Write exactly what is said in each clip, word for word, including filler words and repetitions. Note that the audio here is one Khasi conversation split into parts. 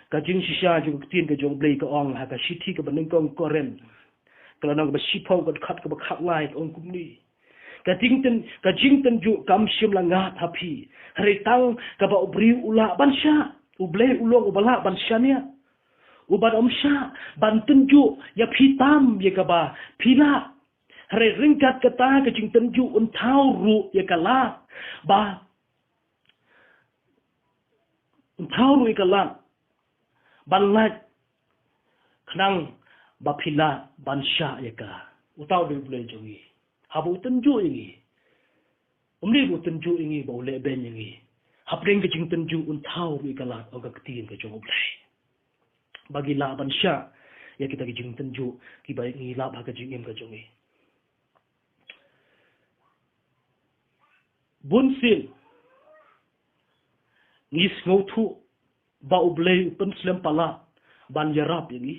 Ka jingshisha jong ka ktien ka jong U Blei ka ong ha ka shithi kaba nyngkong Korinth, ka lynnong kaba shiphew, ka dkhot kaba khatlai, ka ong kumne: Ka jingtyn, ka jingtynjuh kam shym la ngat ha phi, hynrei tang kaba u briew u lah ban shah. U Blei u long uba lah ban shaniah, uban ym shah ban tynjuh ïa phi tam ïa kaba phi lah. Hynrei ryngkat kata ka jingtynjuh un thaw ruh ïa ka lad, ba un thaw ruh ïa ka lad ban lait, khnang ba phi lah ban shah ïa ka. Uta u dei U Blei jong ngi. Haba u tynjuh ïa ngi, um dei ba u tynjuh ïa ngi ba u lehbeiñ ïa ngi. Hapdeng ka jingtynjuh un thaw ruh ïa ka lad, ong ka ktien ka jong U Blei, ba ngi lah ban shah ïa kita ki jingtynjuh kiba ngi lap ha ka jingim ka jong ngi. Bunsien ngi sngewthuh ba U Blei u pynslem palat ban ïarap ïa ngi.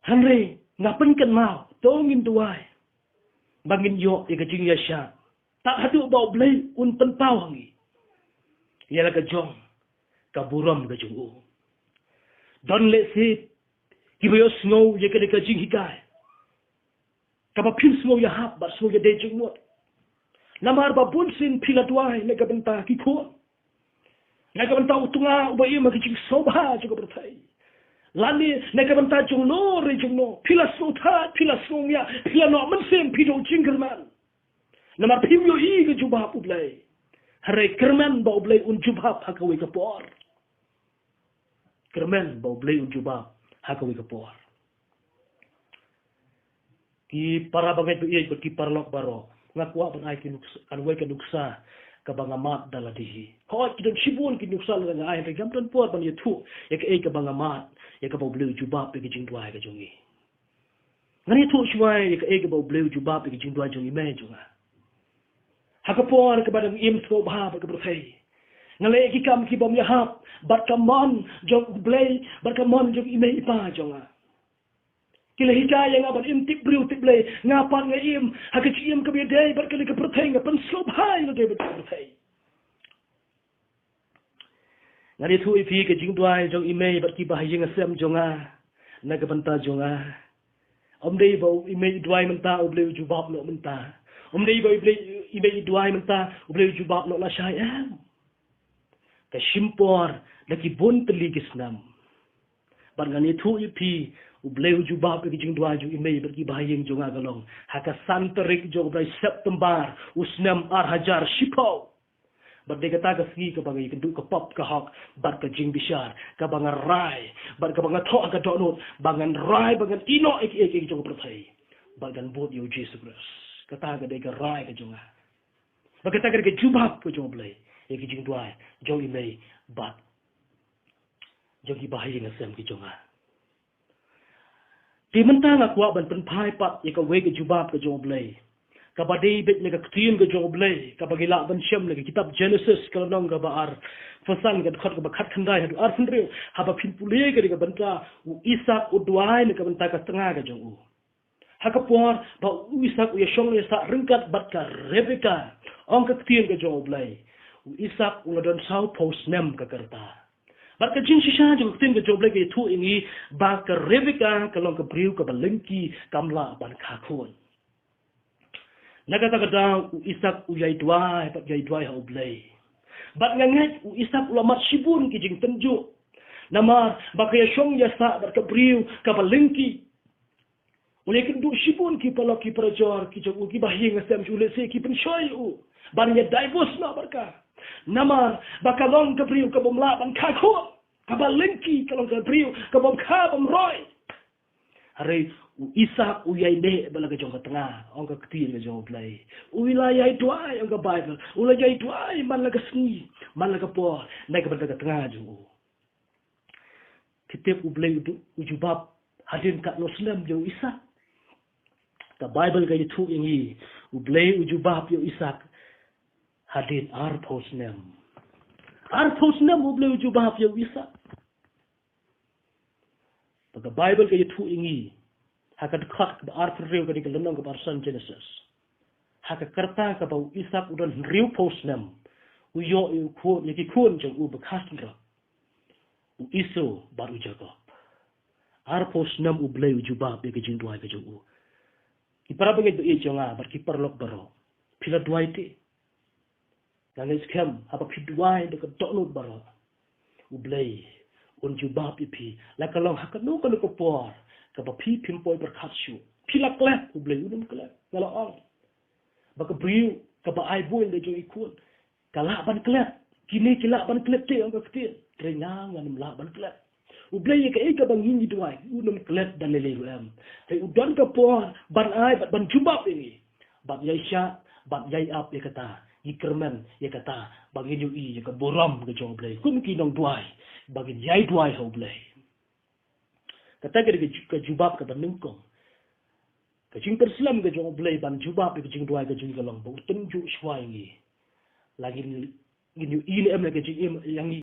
Hynrei nga pynkynmaw, to ngin duwai ba ngin ïoh ïa ka jingïaishah tad haduh ba U Blei un pynpaw ha ngi ïa la ka jong ka burom ka jong u. Don lehse kiba ïohsngew ïa kane ka jinghikai kaba phim sngew ïahap bad sngew ïadei jingmut. Namar ba bunsien phi la duwai na ka bynta ki khun, na ka bynta u tnga uba im ha ka jingsngewbha jong ka pyrthei, lane na ka bynta jongno re jongno, phi la sngewthuh, phi la sngewmih, phi la noh mynsiem, phi don jingkyrmen. Namar phim ïohi ka jubab U Blei. Hynrei kyrmen ba U Blei un jubab ha kawei ka por. Kyrmen ba U Blei un jubab ha kawei ka por. Ki para bangeit ba ïeit bad ki paralok baroh, nga kwah ban ai ki nuksa, kan wei ka nuksa kaba nga mad da lade hi. Hooid, ki don shibun ki nuksa lada nga ai, hynrei ngam don por ban ïathuh ïa kaei kaba nga mad ïa kaba U Blei u jubab ïa ka jingduwai ka jong ngi. Ngan ïathuh shuwa ïa kaei kaba U Blei u jubab ïa ka jingduwai jong i mei jong nga. Ha ka por kaba dang im sngewbha bad ka pyrthei, nga leh ki kam ki bym ïahap bad ka mon jong U Blei bad ka mon jong i mei i pa jong nga. Ki la hikai ïa nga ban im tip briew tip Blei, nga pat nga im ha ka jingim kaba ïadei bad kane ka pyrthei, nga pynsngewbha ïa lade bad ka pyrthei. Ngan ïathuh ïa phi ka jingduwai jong i mei bad ki bahaïing hasem jong nga na ka bynta jong nga. Ym dei ba i mei i duwai mynta U Blei u jubab noh mynta. Ym dei ba i Blei, i mei i duwai mynta U Blei u jubab noh lashai, em. Ka shim por da ki bun tylli ki snem. Bad ngan ïathuh ïa phi, U Blei u jubab ïa ki jingduwai jong i mei bad ki bahaïing jong nga ka long ha ka san tarik jong u bnai September u snem ar hajar shiphew. Bad dei kata ka sngi kaba nga ïakynduh ka pop ka hok bad ka jingbishar, kaba nga rai bad kaba nga thoh ha ka dohnud ba ngan rai ba ngan ïehnoh ïa kiei kiei jong ka pyrthei bad ngan bud ïa U Jisu Khrist. Kata ka dei ka rai ka jong nga. Bad kata ka dei ka jubab ka jong U Blei ïa ki jingduwai jong i mei bad jong ki bahaïing hasem ki jong nga. Te mynta nga kwah ban pynphai pat ïa kawei ka jubab ka jong U Blei, kaba dei beit na ka ktien ka jong U Blei kaba ngi lah ban shem na ka kitab Jenesis ka lynnong kaba arphew san, ka dkhot kaba khatkhyndai haduh arphew hynriew. Haba phin pule ka dei ka bynta u Isak u duwai na ka bynta ka tnga ka jong u. Ha ka por ba u Isak u ïashong ïasah ryngkat bad ka Rebeka, ong ka ktien ka jong U Blei, u Isak u la don sawphew snem ka rta. Bad ka jingshisha jong ka ktien ka jong U Blei ka ïathuh ïa ngi ba ka Rebeka ka long ka briew kaba lyngkhi, kam lah ban kha khun. Na kata ka daw u Isak u ïai duwai bad ïai duwai ha U Blei. Bad nga ngeit u Isak u la mad shibun ki jingtynjuh. Namar ba ka ïashong ïasah bad ka briew kaba lyngkhi. U la ïakynduh shibun ki paralok ki parajor ki jong u, ki bahaïing hasem jong u, lehse ki pynshoi u ban ïa divorce noh bad ka. Namar ba ka long ka briew ka bym lah ban kha khun, kaba lyngkhi, ka long ka briew ka bym kha bym roi. Hynrei u Isak u ïai neh bad la ka jong ka tnga, ong ka ktien ka jong U Blei. U la ïai duwai, ong ka Baibl, u la ïai duwai man la ka sngi, man la ka por, na ka bynta ka tnga jong u. Phi tip U Blei u du-, u jubab hadien katno snem ïa u Isak? Ka Baibl ka ïathuh ïa ngi, U Blei u jubab ïa u Isak hadien arphew snem. Arphew snem U Blei u jubab ïa u Isak. Bad ka Baibl ka ïathuh ïa ngi ha ka dkhot kaba arphew hynriew, ka dei ka lynnong kaba arsan Jenesis, ha ka rta kaba u Isak u don hynriewphew snem, U ïoh ïa u khun, ïa ki khun jong u ba kha kynrad, u Esau bad u Jakob. Arphew snem U Blei u jubab ïa ka jingduwai ka jong u. Ki para bangeit ba ïeit jong nga bad ki paralok baroh, phi la duwai te? Nga ngeit skhem haba phi duwai da ka dohnud baroh, U Blei un jubab ïa phi, la ka long ha kano kano ka por kaba phi phim poi pyrkhat shuh. Phi la klet, U Blei un ym klet. Nga la ong ba ka briew kaba ai buiñ da jong i khun ka lah ban klet. Kine ki lah ban klet te, ong ka ktien. Hynrei nga, ngan ym lah ban klet. U Blei, ïa kaei kaba ngi ngi duwai, un ym klet da lei lei ruh em. Hynrei u don ka por ban ai bad ban jubab ïa ngi. Bad ïai shah bad ïai ap ïa kata, ngi kyrmen ïa kata ba ngin ïohi ïa ka burom ka jong U Blei kum ki nongduwai, ba ngin ïai duwai ha U Blei. Kata ka dei ka ju-, ka jubab kaba nyngkong. Ka jingpynslem ka jong U Blei ban jubab ïa ka jingduwai ka jong ngi ka long ba u tynjuh shuwa ïa ngi. La ngin, ngin ïohi ne em ïa ka jingim ïa ngi